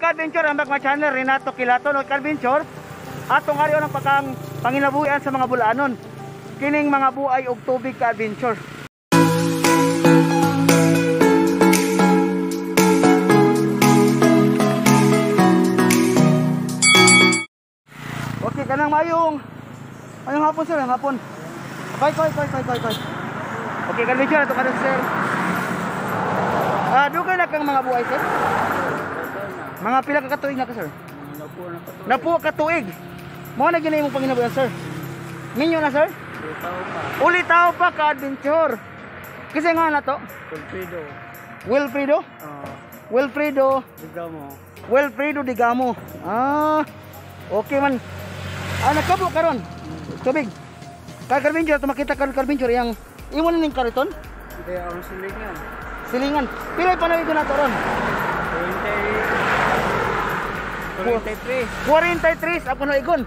ka-adventure? Ambak my channel, Renato Quilaton. O ka-adventure, atong ari ang pagkang panginabuhian sa mga bulaanon. Kining mga buay og tubig ka-adventure. Okay, kanang mayong mayong hapon sir, hapon. Koy koy koy koy koy koy. Okay, ka-adventure ato karon sir. Dugay na kang mga buay sir? Mga pila ka katuig na ka sir? Napuo ka tuig. Mao na gyud imong panginabuhian sir. Minyo na sir? Ulitaw pa ka-adventure. Kasi nga na to? Wilfredo. Wilfredo? Wilfredo Digamo. Wilfredo Digamo. Ah, okay man. Ah, nagkabo karon. Tubig. Kay ka-adventure, to makita karon ka-adventure yang imo ning kariton? Hindi ang silingan. Silingan. Pila panawig ko na to ron? 43. 43 ako na igon.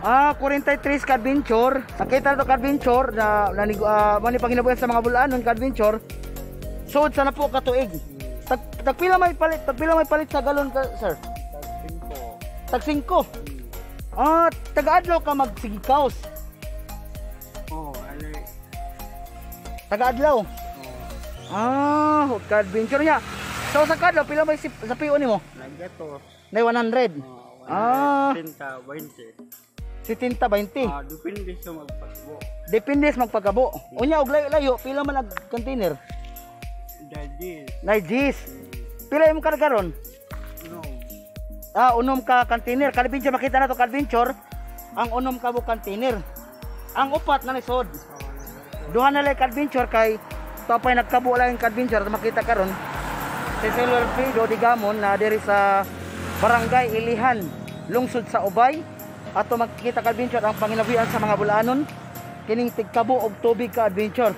Ah, 43 ka-adventure. Nakita na to ka-adventure na mani panginabuhian sa mga bulaanon ka-adventure. Suod sa napo ka tuig. Tagpila may palit, tagpila may palit sa galon ka, sir? Tag 5. Tag 5. Ah, taga-adlaw ka magsigikaos. Oh, ali. Taga-adlaw. Ah, ka-adventure niya. So sa kadlaw pila may sa PO nimo? Nagatos. Nay 100. Ah, 70, 20. 70 20. Ah, depende sa magpagbo. Depende sa magpagabo. Unya og layo-layo pila man ag container? Dajis. Nay gis. Pila imong karga ron? No. Ah, unom ka container. Ka-adventure makita na to ka-adventure. Ang unom ka mo container. Ang upat na lisod. Duha na lang ka-adventure kay tapay nagkabo lang ka-adventure makita karon. Si Sir Wilfredo Digamon na diri sa Barangay Ilihan, lungsod sa Ubay. Ato makikita ka-adventure ang panginabuhian sa mga bulaanon kining tigkabo og tubig ka-adventure.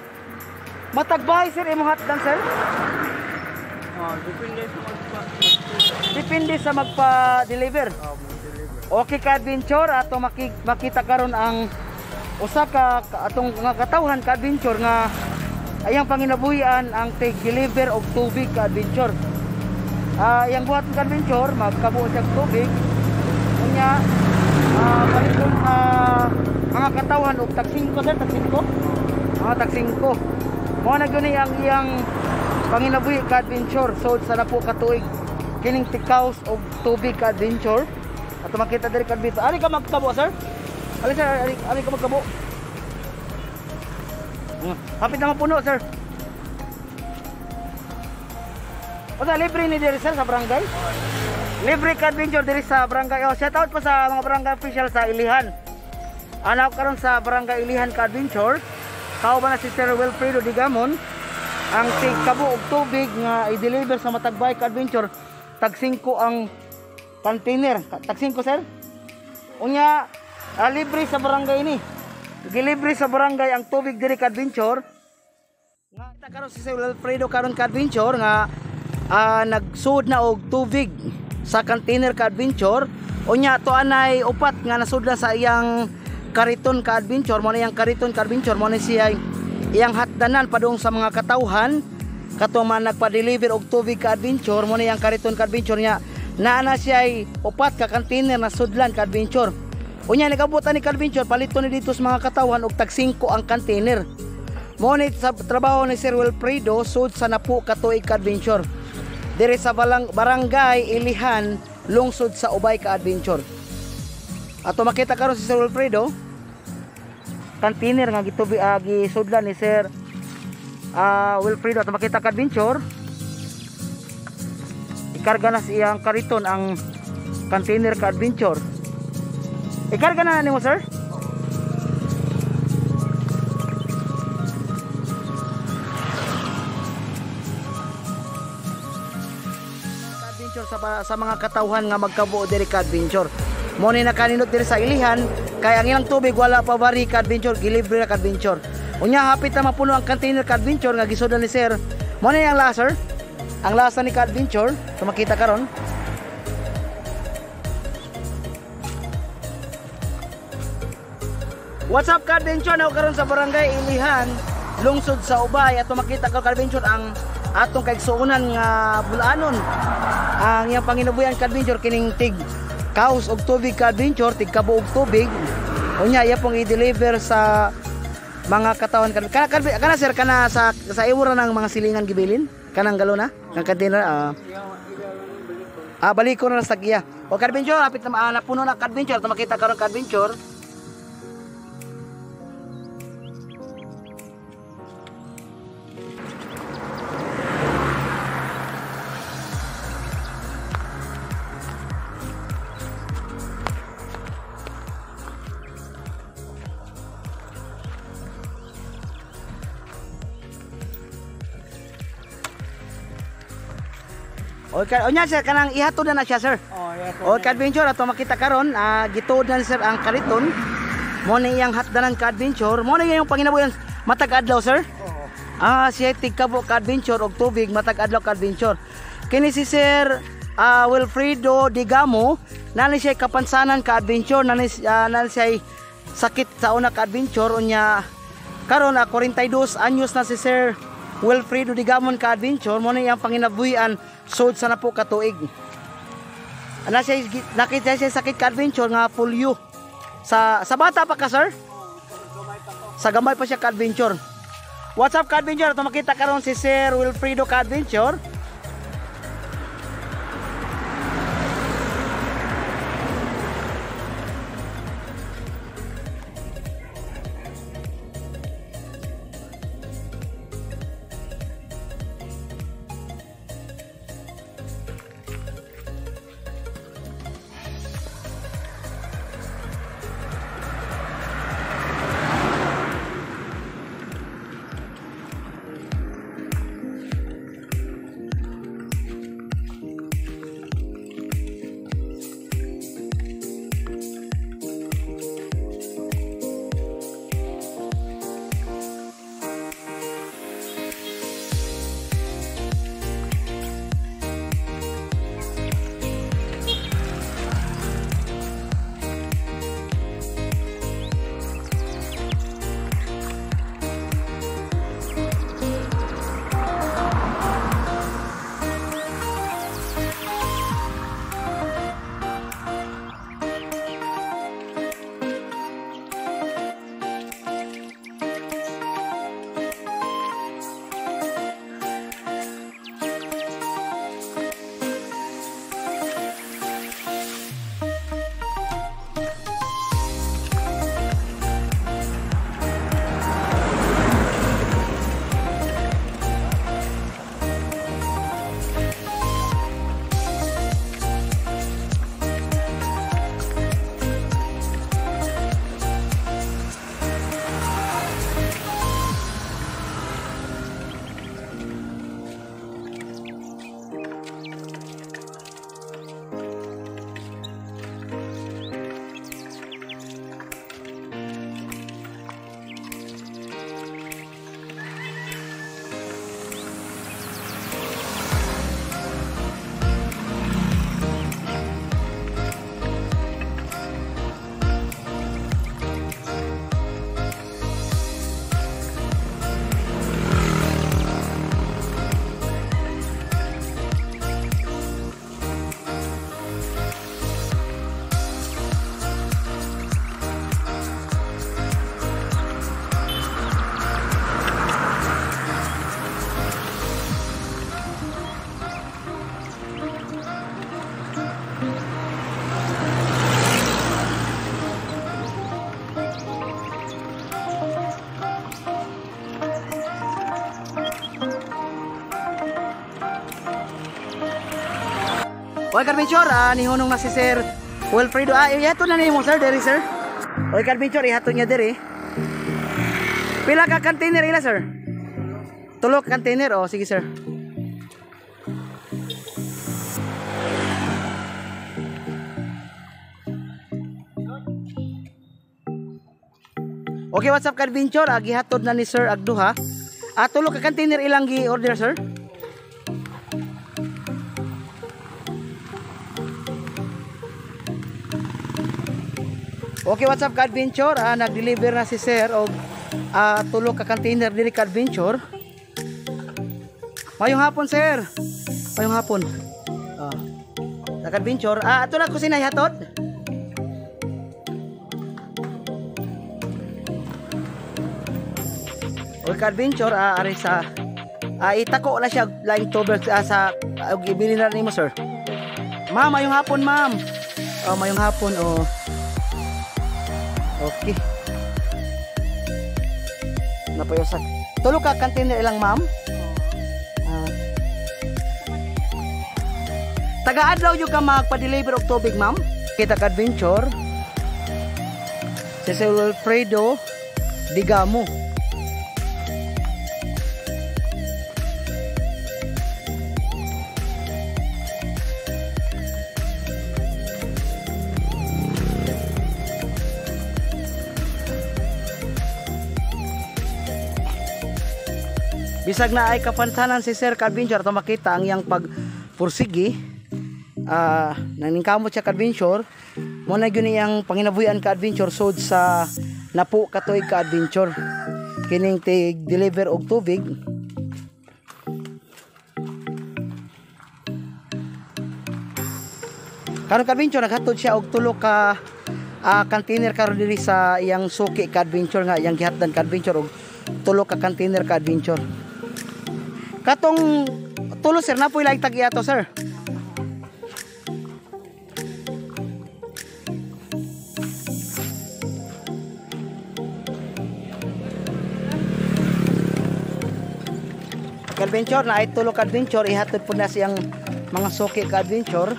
Matagbahay sir imong hatdan sir? Oh, depende sa magpa. Depende sa magpa-deliver. Oh, mag-deliver. Okay ka-adventure, ato makita karon ang usa ka atong nga katawhan ka-adventure nga ayang panginabuhian ang tig-deliver og tubig ka-adventure. Ah, iyang buhat ka-adventure magkabo siya og tubig. Unya paliton mga katawhan og tag 5 sir, tag 5. Mga tag 5. Mao na gyud ang iyang panginabuhi ka-adventure sod sa napo ka tuig kining tikaws og tubig ka-adventure. Ato makita diri ka-adventure. Ali ka magkabo sir? Ali sir, ali ka magkabo. Hapit na mapuno sir. Osa libre ni diri sir sa barangay? Libre ka-adventure diri sa barangay. Oh, shout out po sa mga barangay official sa Ilihan. Anaw karon sa barangay Ilihan ka-adventure. Kauban na si Sir Wilfredo Digamon ang tigkabo og tubig nga i-deliver sa Matagbay ka-adventure. Tag 5 ang container. Tag 5 sir. Unya libre sa barangay ni. Gilibre sa barangay ang tubig diri ka-adventure. Nga kita karon si Sir Wilfredo karon ka-adventure nga nagsud na og tubig sa container ka-adventure. Unya to anay upat nga nasudlan sa iyang kariton ka-adventure. Mo na iyang kariton ka-adventure, mo na siya iyang hatdanan padung sa mga katawhan katong man nagpa-deliver og tubig ka-adventure. Mo na iyang kariton ka-adventure niya naa na siya upat ka container na sudlan ka-adventure. Unya nagabot ani ka-adventure palito ni dito sa mga katawhan og tag 5 ang container. Mo ni sa trabaho ni Sir Wilfredo sud sa napo ka tuig ka-adventure diri sa barangay Ilihan, lungsod sa Ubay ka-adventure. Ato makita karon si Sir Wilfredo container nga gitubi gisudlan ni Sir Wilfredo. Ato makita ka-adventure ikarga na sa iyang kariton ang container ka-adventure. Ikarga na nimo sir? Ka-adventure sa mga katawhan nga magkabuo diri ka-adventure. Mo ni nakaninot diri sa Ilihan kay ang ilang tubig wala pa bari ka-adventure, gilibre na ka-adventure. Unya hapit na mapuno ang container ka-adventure nga gisudan ni sir. Mo ni ang lasa sir? Ang lasa ni ka-adventure, so makita karon. What's up ka-adventure? Now karon sa barangay Ilihan, lungsod sa Ubay. Ato makita ka-adventure ang atong kaigsuonan nga bulaanon. Ang iyang panginabuhian ka-adventure kining tig kaos og tubig ka-adventure, tig kabo og tubig. Unya iya pong i-deliver sa mga katawan kana, kana sir, kana sa iwra ng mga silingan gibilin kanang galona kang container. Baliko na sa giya. O ka-adventure, hapit na napuno na ka-adventure, ato makita karon ka-adventure. Okay, onya sir, kanang ihatod na siya sir. Oh, yeah. O ka-adventure, ato makita karon, gituod na sir ang kariton. Mo ni iyang hatdanan ka-adventure. Mo ni iyang panginabuhian matag adlaw sir. Oh. Siya tigkabo ka-adventure og tubig matag adlaw ka-adventure. Kini si Sir Wilfredo Digamo, nani siya kapansanan ka-adventure, nani siya sakit sa una ka-adventure unya karon 42 anyos na si Sir Wilfredo Digamon ka-adventure. Mo ni iyang panginabuhian sud sa napo katuig. Ana siya nakita siya sakit ka-adventure nga polio. Sa bata pa ka sir? Sa gamay pa siya ka-adventure. What's up ka-adventure? Ato makita karon si Sir Wilfredo ka-adventure. Oy ka-adventure, nihunong na si Sir Wilfredo. Ihatod na nimo sir diri sir. Oy ka-adventure, ihatod niya diri. Pila ka container ila sir? Tulo ka container. Oh, sige sir. Okay, what's up ka-adventure? Gihatod na ni Sir agduha. Tulo ka container ilang gi-order sir? Okay, what's up ka-adventure? Nag-deliver na si Sir og tulo ka container diri ka-adventure. Mayong hapon sir. Mayong hapon. Ka-adventure, ato na kusina hatod. O ka-adventure, ari sa itako na siya laing tubig sa ibili na nimo sir. Ma'am, mayong hapon ma'am. Oh, mayong hapon oh. Okay. Napayosak. Tulo ka container ilang ma'am? Taga-adlaw yung ka magpa-deliver og tubig ma'am. Kita ka-adventure. Si Sir Wilfredo Digamo. Bisag na ay kapansanan si Sir ka-adventure ato makita ang iyang pagpursigi. Naningkamot siya ka-adventure. Mo na gyud iyang panginabuhian ka-adventure sud sa napo ka tuig ka-adventure. Kining tig deliver og tubig. Karon ka-adventure naghatod siya og tulo ka container karon diri sa iyang suki ka-adventure nga iyang gihatdan ka-adventure og tulo ka container ka-adventure. Katong tulo sir napoy laing tag-iya to sir. Ka-adventure na ay tulo ka-adventure ihatod po na siyang mga suki ka-adventure.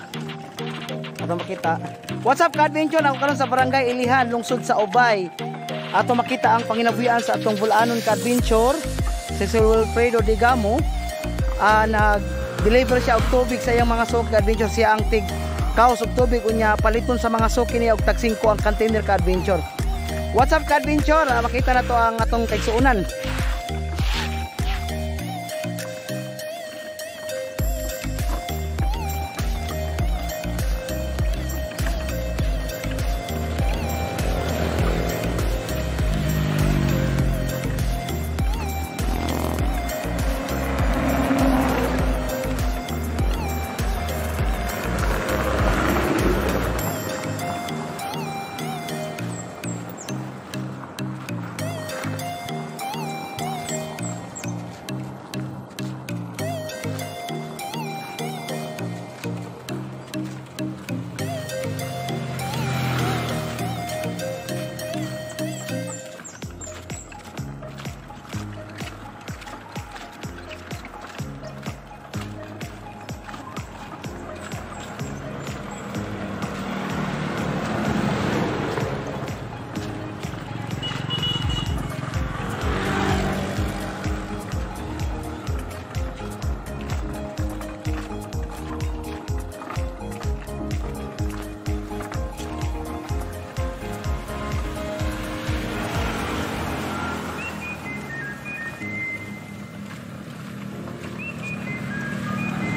Ato makita. What's up ka-adventure? Ako karon sa Barangay Ilihan, lungsod sa Ubay. Ato makita ang panginabuhian sa atong bulanon ka-adventure si Sir Wilfredo Digamo. Nag-deliver siya og tubig sa iyang mga suki ka-adventure. Siya ang tig kaos og tubig unya paliton sa mga suki niya og tag 5 ang container ka-adventure. What's up ka-adventure? Makita na to ang atong kaigsuonan.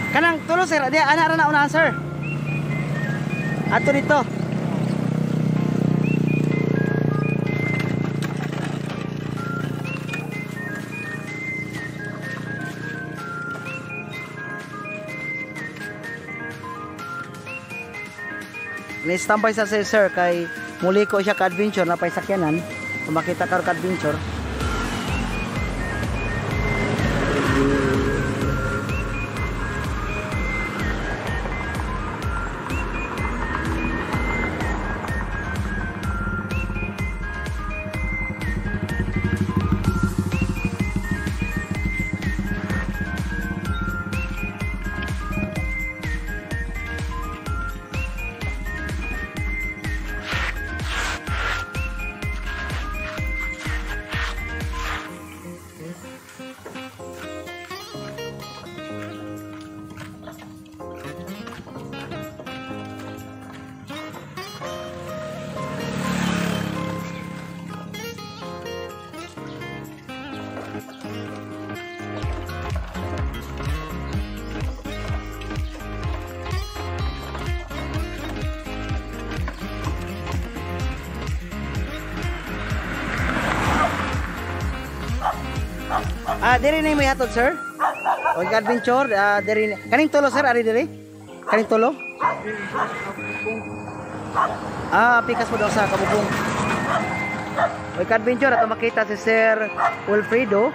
Kanang tulo sir, di ana ra na unahan sir. Ato dito. Ni-standby sa si sir kay muli ko siya ka-adventure na pay sakyanan. Kung makita ka ka-adventure. Diri na may hatod sir. O adventure, diri kaning tulo sir, ari diri. Kaning tulo? Ah, pikas mo daw sa Kabubong. Oy, ka-adventure, ato makita si Sir Wilfredo.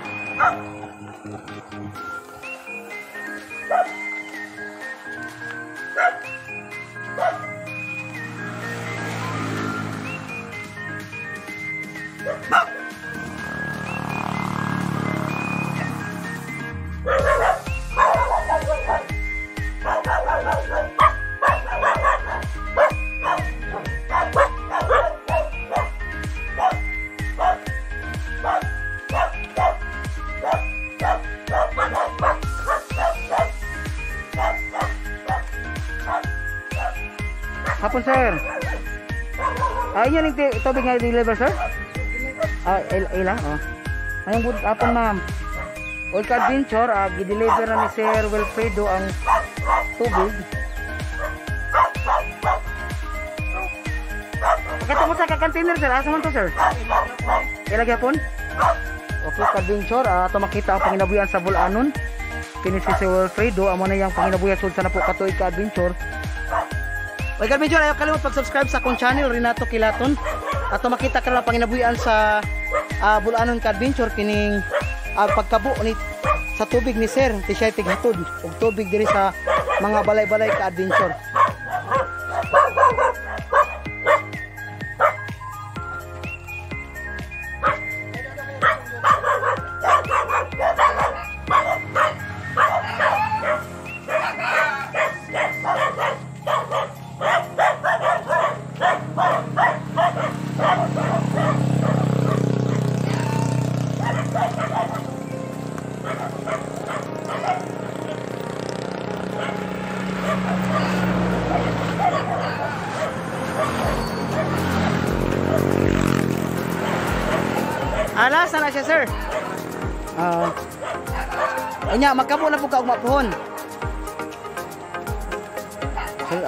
Hapon, sir. Ah, yan yung tubig nga deliver, sir? Ah, ila, oh. Ayun, good hapon, ma'am. Oy, ka-adventure, gi-deliver na ni Sir Wilfredo ang tubig. Pagkatapos mo sa ka-container, sir, asa man to, sir? Ilagay hapon? Okay, ka-adventure, ato makita ang panginabuyan sa Bulanon. Kini si Sir Wilfredo, amo na yang panginabuyan sud sa napo katuig, ka-adventure. Oy, ka-adventure, ayaw kalimot pag-subscribe sa akong channel, Renato Quilaton. Ato makita ka lang panginabuyan sa Bulanon, ka-adventure, kining pagkabo ni sa tubig ni sir, ti siya tighatod og tubig diri sa mga balay-balay, ka-adventure. Ala, sana siya, sir. Unya, magkabo na po ka og mapuhon. Sir,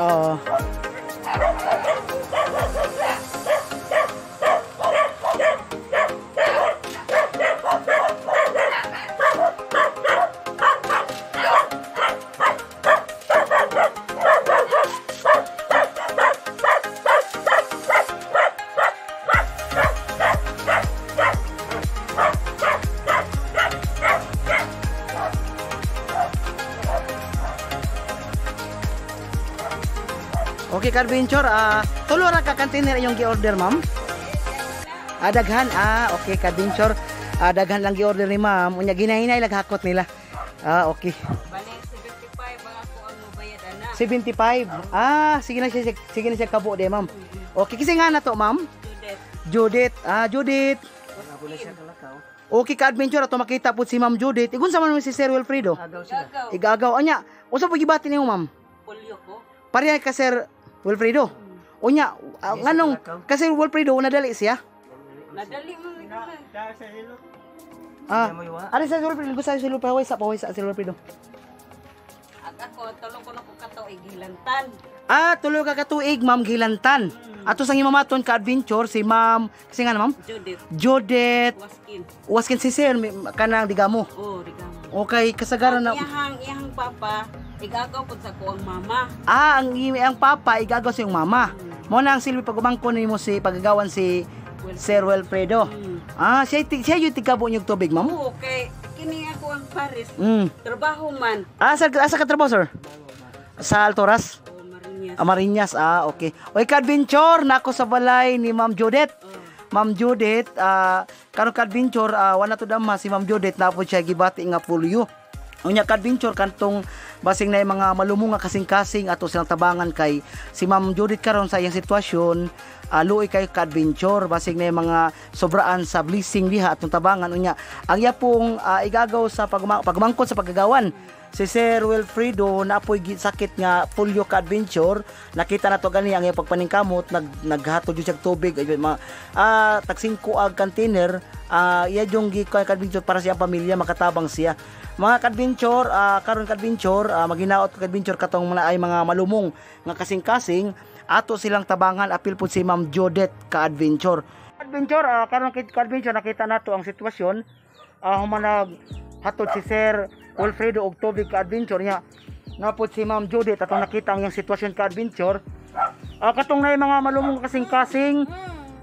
Okay, ka-adventure, tulo ra ka container inyong gi-order, ma'am? Daghan. Okay, ka-adventure. Daghan lang gi-order ni ma'am. Unya ginahinay laghakot nila. Okay. Bale, 75 ang ako ang mobayad ana. 75. Sige na siya kabo de, ma'am. Okay, kasi nga na to, ma'am. Judith. Judith. Judith. Okay, ka-adventure, ato makita po si Ma'am Judith. Igun sa man si Sir Wilfredo. Gagaw. Igagaw anya. Unsa po gibati nimo, ma'am? Polio ko. Pareha ka Sir Wilfredo. Unya, nganong kasi Wilfredo nadali siya? Nadali mo na. Ari sa Sir Wilfredo, gusto sa Sir Wilfredo, sa paway sa Sir Wilfredo. Ag ako tulo ko na ko katuig hilantan. Tulo ka katuig, Ma'am Gilantan. Ato sang imamaton ka adventure si Ma'am, kasi nga na, Ma'am? Judith. Judith. Waskin. Waskin si Sir kanang digamo. Oh, rigamo. Okay, kasagaran na. Iyahang papa igagaw pud sa ko ang mama. Ang papa igagaw sa iyong mama. Mo na ang silbi pagumangkon nimo si pagagawan si Sir Wilfredo. Siya yung tigkabo niyog tubig, ma'am? Oo, kay kini ako ang Paris. Trabaho man. Sir, asa ka trabaho, sir? Sa Altoras? Oh, Marinas. Marinas, okay. Oy, ka-adventure, nako sa balay ni Ma'am Judith. Ma'am Judith, karon ka-adventure, wala to dama si Ma'am Judith, na po siya gibati nga polio. Unya ka-adventure kantong basing na yung mga malumong nga kasing-kasing ato silang tabangan kay si Ma'am Judith karon sa iyang sitwasyon, luoy kayo ka-adventure basing na yung mga sobraan sa blessing diha atong tabangan. Unya ang iya pong igagaw sa pagmangkot sa paggagawan si Sir Wilfredo na apoy sakit nga polio ka-adventure. Nakita na to gani ang iyang pagpaningkamot, naghatod jud siya tubig, ay, mga tag 5 ag container, iya yung gi ka-adventure para sa iyang pamilya makatabang siya. Mga ka-adventure, karon ka-adventure, maginaot ko ka-adventure katong mga ay mga malumong nga kasing-kasing ato silang tabangan, apil pud si Ma'am Judith ka-adventure. Adventure, karon ka-adventure nakita nato ang sitwasyon, human naghatod si Sir Wilfredo og tubig ka-adventure niya. Napod si Ma'am Judith atong nakita ang iyang sitwasyon ka-adventure. Katong na mga malumong kasing-kasing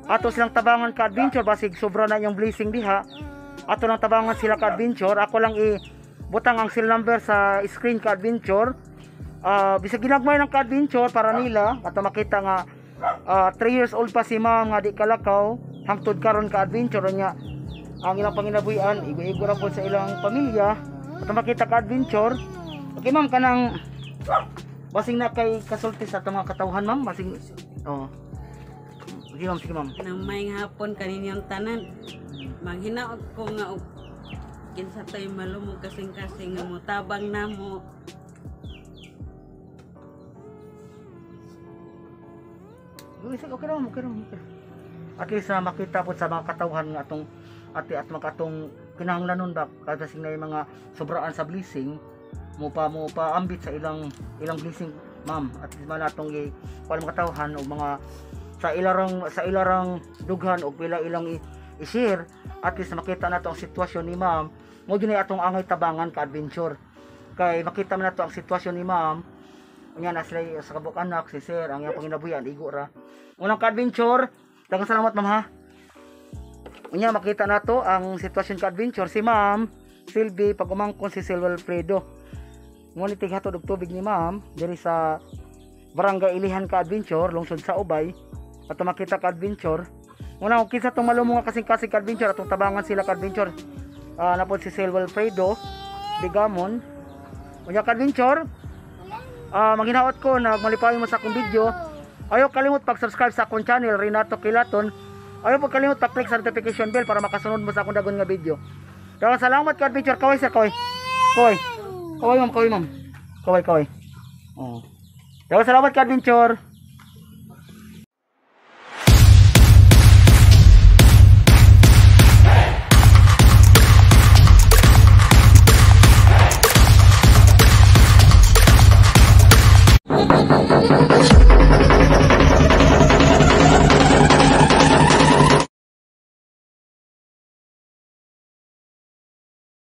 ato silang tabangan ka-adventure basig sobra na yung blessing diha. Ato lang tabangan sila ka-adventure. Ako lang i butang ang cell number sa screen ka-adventure. Bisag ginagmay ng ka-adventure para nila ato makita nga 3 years old pa si ma'am nga di kalakaw hangtod karon ka-adventure niya ang ilang panginabuhian igo-igo ra pod sa ilang pamilya ato makita ka-adventure. Okay ma'am, kanang basing na kay kasulti sa atong mga katawhan ma'am, basing oh. Sige ma'am, sige ma'am. Nang may hapon kaninyong tanan. Manghinaot ko nga og kinsa tay malumog kasing-kasing nga motabang namo. Okay ra ma'am, okay ra ma'am, okay ra. At least na makita po sa mga katawhan nga atong ati at mga atong kinahanglanon ba kasi na yung mga sobraan sa blessing mo pa ambit sa ilang ilang blessing ma'am, at least man atong i kuan mga katawhan o mga sa ilarang dughan o pila ilang i-share, at least makita nato ang sitwasyon ni ma'am mo gyud atong angay tabangan ka-adventure kay makita man nato ang sitwasyon ni ma'am. Unya na sila sa kabuk anak si sir ang iyang panginabuhian igo ra. Unang ka-adventure, daghang salamat ma'am ha. Unya makita nato ang sitwasyon ka-adventure si ma'am Silvi pag umangkon si Sir Wilfredo. Ngunit tighatod og tubig ni ma'am diri sa Barangay Ilihan ka-adventure, lungsod sa Ubay. At makita ka-adventure. Una kung kinsa tong malumong nga kasing-kasing ka-adventure atong tabangan sila ka-adventure. Napod si Sir Wilfredo Bigamon. Unya ka-adventure, maghinaot ko na malipayon mo sa akong video. Ayaw kalimot pag-subscribe sa akong channel Renato Kilaton. Ayaw pag kalimot pag-click sa notification bell para makasunod mo sa akong dagon nga video. Daghang salamat ka-adventure. Kaway sir, kaway. Kaway. Kaway ma'am, kaway ma'am. Kaway, kaway. Oh. Daghang salamat ka-adventure.